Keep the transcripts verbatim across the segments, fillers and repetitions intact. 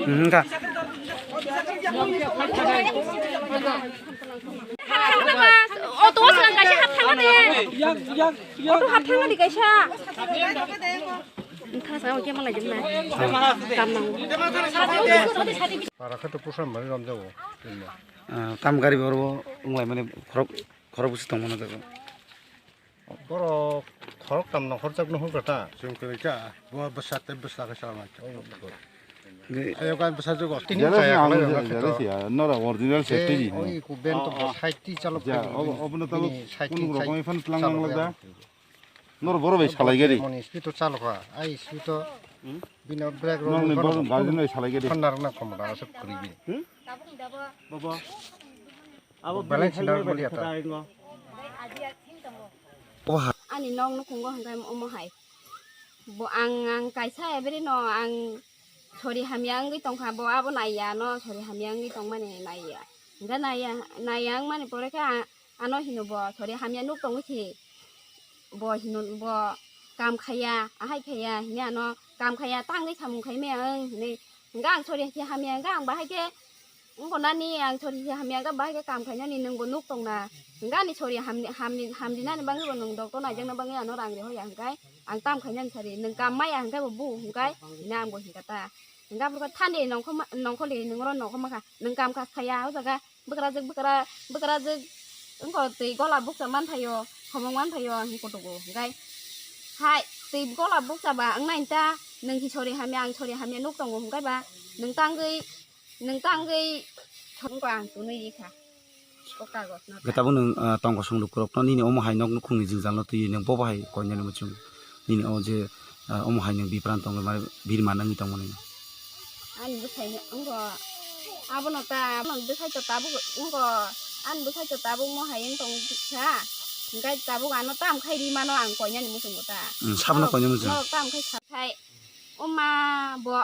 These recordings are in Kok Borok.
Wngkha. O to swkang kaisa hap thangma de. O to hap thangma de kaisa. Wngkha sa o khe malai jemna. Kam nango. Para khe to pusan mani rom jago. Ah, tam gari bo oro wng lai mani khorok, khorok bwswk tong mano jago. Borok khoroktham nongkhorjak nuhur kha ta. Chwng kwrwi kha, bo bwsa tei bwsa khe chwla nai kha. Ayo kan bwsa jugo. Tini jealous kaya ya, ang khlai rok jealous nakha to. Ya, nora original se twi. Oi ku ben to bo side ti chalok. Ja, obo, obo no talo bini side ti kunu rok side oi phan tlang chalok lang ya. Nor boro bai salai gari. Moni spi to chalok ha. Ai spi to bini break rok. Nor ni boro guardian bai salai gari. Phan nar na khom da asuk kuri bi. Baba. Abo balance bini na helmet boli bai ata. Thaka ingo. Oha. Ani nok nukhungo hwnkhe omo hai. Bo ang, ang kaisa every no ang sori hamya wngwi tongkha, bo abo naiya no, sori hamya wngwi tongmani naiya. Hwnkhe naiya, naiya wngmani pore khe a-, ano hino bo sori hamya nuk tongwi si. Bo hino bo kam khaiya, ahai khaiya, hini ano kam khaiya, tangwi samung khai maya wng hinwi. Hwnkhe ang sori khe hamya, hwnkhe ang bahai khe wngkha nani, ang sori khe hamya, hwnkhe bahai khe kam khainani nwngbo nuk tongna. Hwnkhe ani sori hamni, hamni, hamrinani bagwi bo nwng doctor naijakna bagwi ano rang rihorya, hwnkhe ang tam khainani sari, nwng kam maya hwnkhe bo bu, hwnkhe hini ang bo hwnkha ta. Hwnkhe aphuru khe thani nongkhorma, nongkhorli nwng oro nongkhorma kha, nwng kam kha khaiya o jaga. Bwkrajwk bwkra, bwkrajwk wngkha twi gola bukcha manphaio, khomok manphaio hinwi kutugo. Hwnkhe hai twi gola bukcha ba wngnai ta, nwng hi sori hamya, ang sori hamya nuk tongo hwnkhe ba nwng tangwi, nwng tangwi thongkha ang tunwi rikha o kagoj no. Hwnkhe tabuk nwng, ah, tongkosong lukurokno nini omo hai nok nukhungni jwngjalno twiwi nwng bobo hai koinani muchung? Nini o je, ah, omo hai nwng bipran tongwi mane birma nangwi tongmani. Ani bwsai no wngkha abono ta, abono bwsai to tabuk wngkha, ani bwsai to tabuk mo hai wng tong kha, hwnkhe tabuk ano tam khai ri mano ang koinani muchungo ta. Hmm, sabno koinani muchung. Norok tam khai sa khai, o ma bo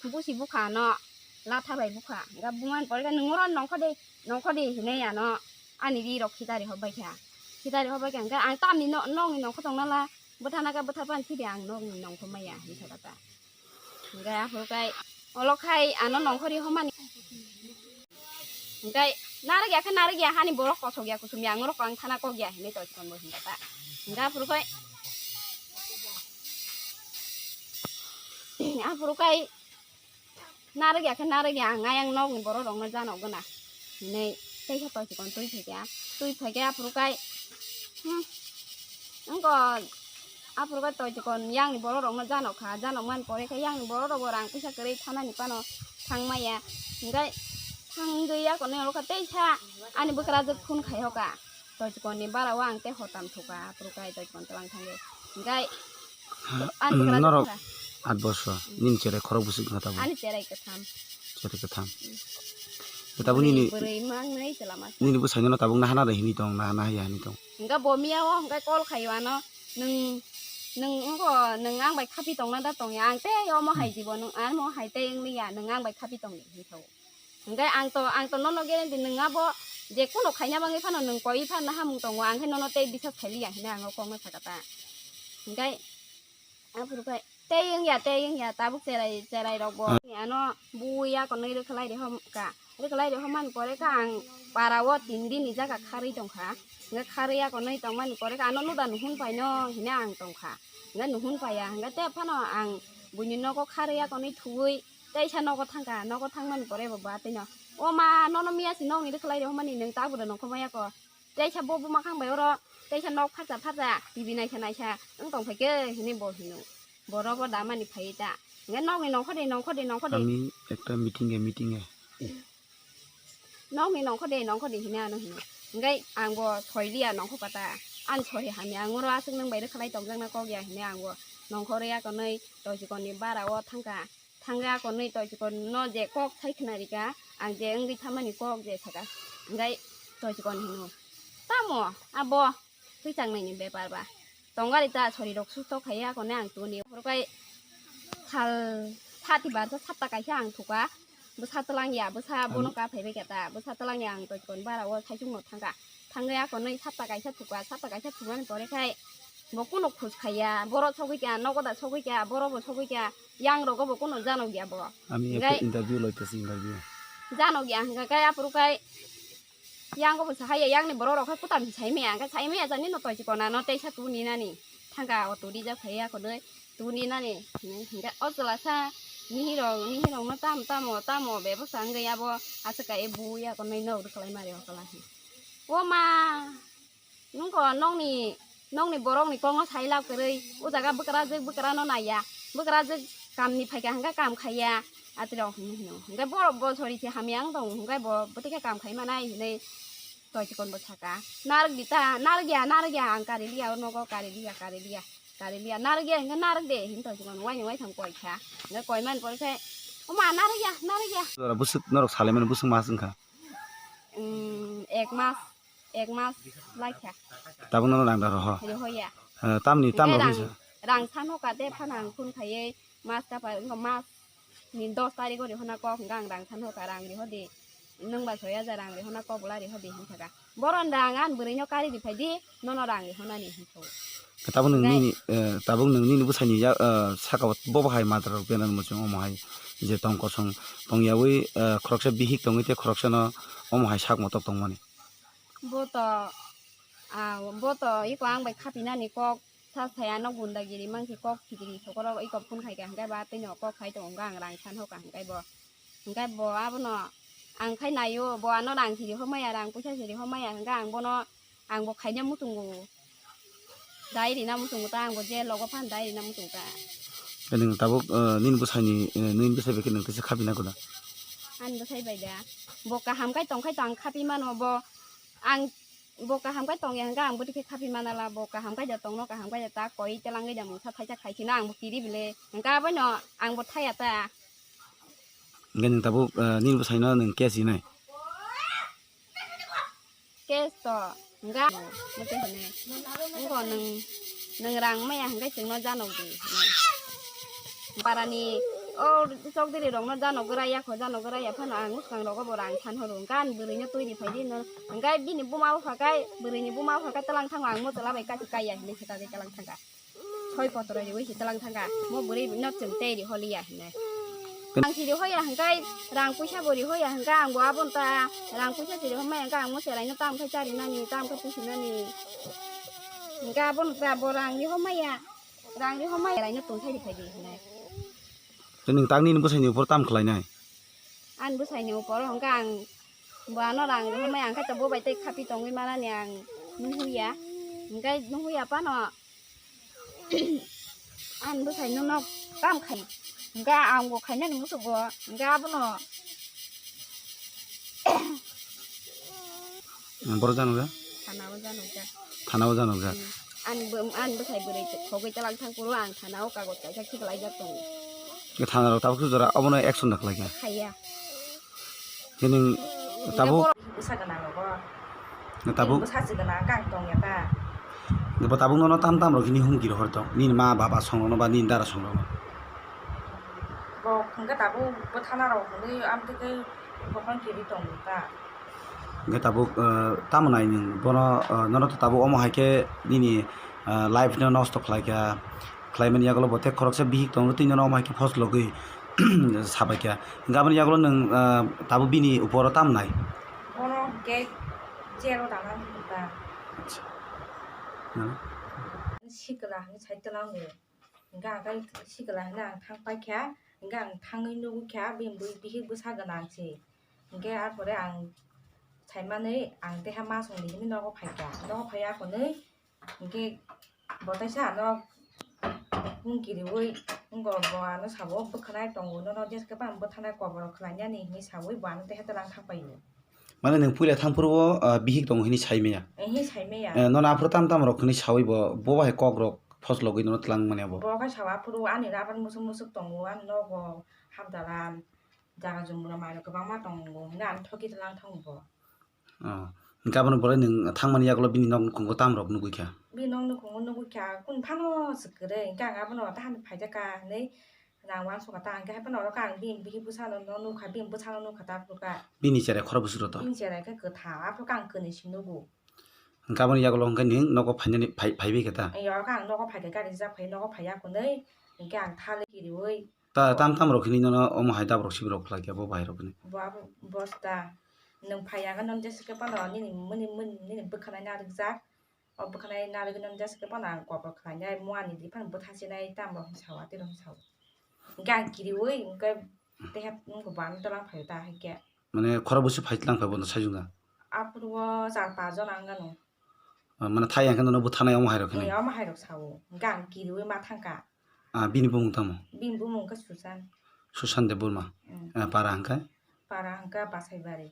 busi bukha no latha bai bukha, hwnkhe bumani pore khe nwng oro nongkho de, nongkho de hinwi ano ani ri rok khitari hobbai kha, khitari hobbai kha, hwnkhe ang tamni no-, nokni nongkho tongna la. Bwthana khe bwtha pan thidi ang nokni nongkho maya hinwi sakha ta. Hwnkhe aphuru khai olo khai ano nongkhorwi homani. Hwnkhe narwk ya khe narwk ya hani borok kosok ya kuchum ya ang norok ang thana kok ya hinwi tongwi tongbo hwnkha ta. Hwnkhe aphuru khai, aphuru khai narwk ya khe narwk ya, ang ayang nokni borok rokno janok gana hinwi teisa toichikon twi phaikha, twi phaikhe aphuru kai, hmm, wngkha aphuru kai toichikon yangni borok rokno janok kha, janok man pore khe yangni borok rokbo rang puisa kwrwi thanani phano thang maya, hwnkhe thangwi yakonwi oro khe teisa ani bwkrajwk phone khai hoka. Toichikon ni bara o ang tei hotam thuka, aphuru kai toichikon twlang thangwi. Hwnkhe ani bwkrajwk norok kha. Aat boso, nini cherai khorok bwswk wngkha tabuk? Ani cherai kwtham. Cherai kwtham. Tabuk nini bwrwi mang nai chwla masa. Nini bwsai no tabuk nahana de hinwi tong, nahana haya hinwi tong. Hwnkhe bo miya o hwnkhe call khaio ano, nwng, nwng wngkho, nwng ang bai khapi tongna da tongya, ang tei omo hai jibo, nwng amo hai tei wngliya, nwng ang bai khapi tong di hinwi sao. Hwnkhe ang to, ang to nono guarantee nwng abo je kuno khaina bagwi phano nwng koi phano nahamung tongo, ang khe nono tei biswas khailiya hinwi ang o kokno sakha ta. Hwnkhe aphuru khe tei wngya, tei wngya, tabuk cherai, cherai rokbo. Ah. Ano bui yakonwi rwkhlai rihom ka, rwkhlai rihom mani pore khe ang para o tin din ni jaga kharwi tongkha. Hwnkhe kharwi yakonwi tongmani pore khe ano nuda nuhun paino hinwi ang tongkha. Hwnkhe nuhun paiya, hwnkhe tei phano ang buini nogo kharwi yakonwi thuwi Teisa nogo thangkha, nogo thangmani pore bo ba tino, "O ma, nono miya si nokni rwkhlai rihormani nwng tabukre nongkhormaya ko. Teisa bo buma khang bai oro, teisa nok pharsa pharsa, T V naisa naisa wng tong phaikhe," hinwi bo hino. Borok bo damani phaiwi ta. Hwnkhe nokni nongkhordi, nongkhordi, nongkhordi. Ami ekta meeting e, meeting e. Nokni nongkhordi, nongkhordi hinwi ano hino. Hwnkhe ang bo soi liya nongkhor kata. Ani sori hamya, ang oro aswk nwng bai rwkhlai tongjakna kok ya hinwi ang bo nongkhor ya konwi toichikon ni bara o thangkha. Thangwi akonwi toichikon no je kok sai khna rika, ang je wngwi thamani kok je saka. Hwnkhe toichikon hino, "Tamo abo twi changnaini bepar ba? Tongari ta sori rok susto khaiya akonwi ang tuni." Aphuru kai Sal sati bar sa sapta kaisa ang thuka. Bwsa twlang ya, bwsa bono ka phaibai khe ta. Bwsa twlang ya ang toikon bara o saichung no thangka. Thangwi ako noi sapta kaisa thuka, sapta kaisa thukmani pore khai bo kuno khus khaiya, borok sogwi kha, nogo da sogwi kha, borok bo sogwi kha, yang rogo bo kuno jano gya bo. Ami ekta interview loitesi interview. Jano gya hingka kai apuru kai. Yang go bwsa hai yang ni borok rok khai kutam sai maya, hingka sai maya jani no toisi kona no teisa tuni nani. Thangka o turi ja sai ya kone tuni nani. Hingka o chwla sa nihi rok, nihi rok no tam tamo tamo bebaksa wngwi abo aswk ka e bu ya kone no rwkhlai mari o kala. O ma. Nungko nokni, nokni borokni kokno sai lab kwrwi, o jaga bwkrajwk bwkrano naiya, bwkrajwk kamni phaikha hwnkhe kam khaiya, atirok hinwi hino. Hwnkhe borok bo sori se hamya wng tongo, hwnkhe bo bwtwi khe kam khai manai hinwi toichikon bo saka. Narwk di ta, narwk ya, narwk ya, ang kari liya, o nogo kari liya, kari liya, kari liya, narwk ya hwnkhe narwk de hinwi toichikon waini waitham koi kha. Hwnkhe koi mani pore khe, o ma narwk ya, narwk ya. Jora bwswk norok salaimani bwswk mas wngkha? Umm, ek mas. Ek mas laikha. Tabuk nono rang da roho. Rihoya. Eh, tamni tam Hingke rok rang, hinsa. Rang sano kate phano ang phone khaiye mas kapar wngkha mas ni dos tarikh o rihona kok hingke ang rang sano ka rang rihodi. Nwng ba soi hajar rang rihona kok bwla rihodi hinthaka. Boron rang an bwrwi no kari riphai di nono rang rihona ni hinthau. Tabuk nwng Hingke nini, eh, tabuk nwng nini bwsai ni ya, eh, saka o bo bahai madra rok bena muchung omo hai je tong kosong tong yaui, eh, khoroksa bihik tongwi tei khoroksa no omo hai sak motok tongmani. Bo to, ah, bo to iko ang bai khapinani kok sa saya no gundagiri mangsi kok sikiri sokoro iko phone khai ka hingke ba tei no kok khai tongo hingke ang rang san hoka hingke bo. Hingke bo abono ang khai naio bo ano rang siri homaya rang puisa siri homaya hingke ang bono ang bo khaina muchungo. Dai rina muchungo ta ang bo je logo phan dai rina muchungo ta. Nwng tabuk, eh, nini bwsai ni, eh, nini bwsai bai khe nwng teisa khapina koda? Ani bwsai bai da. Bo kaham khai tong khai to ang khapi mano bo. Ang bo kaham kai tongya hwnkhe ang bwtwi khe khaphi manala, bo kaham kai da tongno, kaham kai da ta koi telangwi da mungsa thaisa khai kheno ang bo kiri bile hwnkhe aboino ang bo thaya ta. Hwnkhe nwng tabuk, eh, nini bwsaino nwng case rinai? Case to hwnkhe ang bwtwi hwnwi wngkha nwng, nwng rang maya hwnkhe chwngno janok di hwnwi. Barani o chokdiri rokno jano gura ya kho, jano gura ya phano ang swkang rogo bo rang san horo, hwnkhe ani bwrwino twi ri phai di no, hwnkhe bini buma bupha kai, bwrwini buma bupha kai twlang thango ang mo twla bai kati kai ya hinwi swkagwi twlang thangkha. Soi potro riwi se twlang thangkha, mo bwrwi no chwng tei ri holi ya hinwi. Ang si ri hoya hwnkhe rang puisa bo ri hoya hwnkhe ang bo abono ta rang puisa si ri homai hwnkhe ang mo cheraino tam khai chari nani, tam khai pusi nani. Hwnkhe abono ta bo rang ri homai ya. Rang ri homai raino tong thai ri phai di hinai. Tei nwng tangni ni bwsai ni upor tam khlai nai? Ani bwsai ni upor hwnkhe ang bo ano rang ri homai ang khe to bo bai tei khapi tongwi manani ang nuhuya. Hwnkhe nuhuya phano ani bwsai no nok tam khai. Hwnkhe ang bo khainani muchuk bo hwnkhe abono Borok janok ja? Thana o janok ja. Thana o janok ja? Hmm. Ani bo-, ani bwsai bwrwi khogwi twlang thang phuru ang thana o kagot kaisa khiklaijak tongo. Thana rok tabuk jora obono action da khlai kha? Khaiya. Tini tabuk? Bwsa gwnang rogo. Tabuk? Bwsa si gwnang kang tongya ta. Bo tabuk nono tam tam rok hini humki rohor tong? Nini ma baba song rokno ba nini dara song rokno? Bo hwnkhe tabuk bo thana rok hwnwi amtwi khe bokhorok kiri tong ta. Hwnkhe tabuk, eh, tamo nai nwng bono, eh, nono to tabuk omo hai khe nini, eh, life no nosto khlai kha, khlai mani yagulo bo tei khoroksa bihik tongo tei nono omo hai khe phoslogwi sabai kha. Hwnkhe aboni yagulo nwng, eh, tabuk bini uporo tamo nai? Bono hwnkhe jail o dana wngkha. Acha. Hmm. Sikla hwnwi sai twlango. Hingke ang khe sikla hwnwi ang thang paikha, hingke ang thangwi nugwi kha, bini bihik bwsa gwnang se. Hingke arpore ang saimanwi ang teha ma songni hinwi nogo phaikha, nogo phaiya hwnwi hingke bo teisa ano hung kiriwi wngkha, bo ano sabo bwkhwnai tongo, nono jeske phano bwtharnai kobor khlainani hinwi sawi bo ano teha twlang thang paio. Mane nwng puila thang phuru o, ah, bihik tongo hinwi sai maya? Ehe, sai maya. Eh, nono aphuru tam tam rok hinwi sawi bo, bo bahai kok rok phoslogwi nono twlang mani abo? Bo khe sao aphuru ani rabar musuk musuk tongo, ani nogo hapdalan, jaga jumura mai rok kwbangma tongo, hwnwi ang thoki twlang thango bo. Oh. Hwnkhe abono bolai nwng thangmani yagulo bini nok nukhungo tam rok nugwi kha? Bini nok nukhungo nugwi kha, kung phano se kwrwi, hwnkhe ang abono tahani phaijak kha hinwi, Nang uansukha ta, hwnkhe hai phano oro khe ang bini bihik bwsano no nukha, bini bwsano nukha ta, aphuru khe. Bini cherai khorok bwswk rw to? Bini cherai khe kwthar, aphuru khe ang kwnwi se nugo. Hwnkhe aboni yagulo hwnkhe nwng nogo phainani, phai-, phaibai khe ta? Ee, oro khe ang nogo phaikhe gari rijak phai, nogo phaiya hwnwi, hwnkhe ang thali kiriui. Ta-, tam tam rok hwnwi nono omo hai dabrok sibrok khlai khe bo bahai rok hwnwi? Bo abo bosta, nwng phaiya hwnkhe nono jesa khe phano nini, nini, nini bwkhanai narwkjak. O bwkhanai narwgwi nw jesa khe phano ang kobor khlainai, muani di phano bwthasinai, tamo hinwi sao, atwirok hinwi sao. Hwnkhe ang kiriui, hwnkhe teha wngkha bo ang tolang phaio ta, hwnkhe. Mane khorok bwswk phai tlang phai bono sajwk na? Aphuru o char pas jona wngano. Ah, mane thai hwnkhe nono bwthanai omo hairok hinwi? Ee, omo hairok sao. Hwnkhe ang kiriui ma thangkha. Ah, bini bumung tamo? Bini bumung wngkha Susan. Susan Debbarma. Mm. Ah, para hwnkhe? Para hwnkhe Basaibari.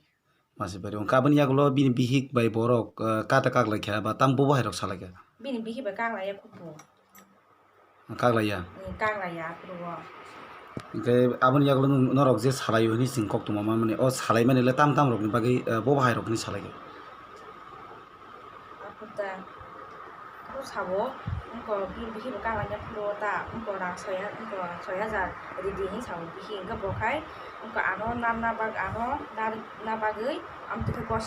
Basaibari. Hwnkhe aboni yagulo bini bihik bai borok, ah, kata kaklaikha ba tamo bobo hairok salaikha? Bini bihik bai kaklaiya khupo. Kaklaiya? Mm, kaklaiya aphuru o. Hwnkhe aboni yagulo nwng, norok je salaio hinwi chwng kok tongma manmani, o salaimani le tam tam rokni bagwi, ah, bobo hairok hinwi salaikha? Aphuru ta, aphuru sabo, wngkha bini bihik bo kaklangya phuru ta, wngkha rang soi ha-, wngkha rang soi hajar ridi hinwi sabo bihik, wngkha bo khai, wngkha ano narwkna bag-, ano narwkna bagwi, amtwkhe kos-,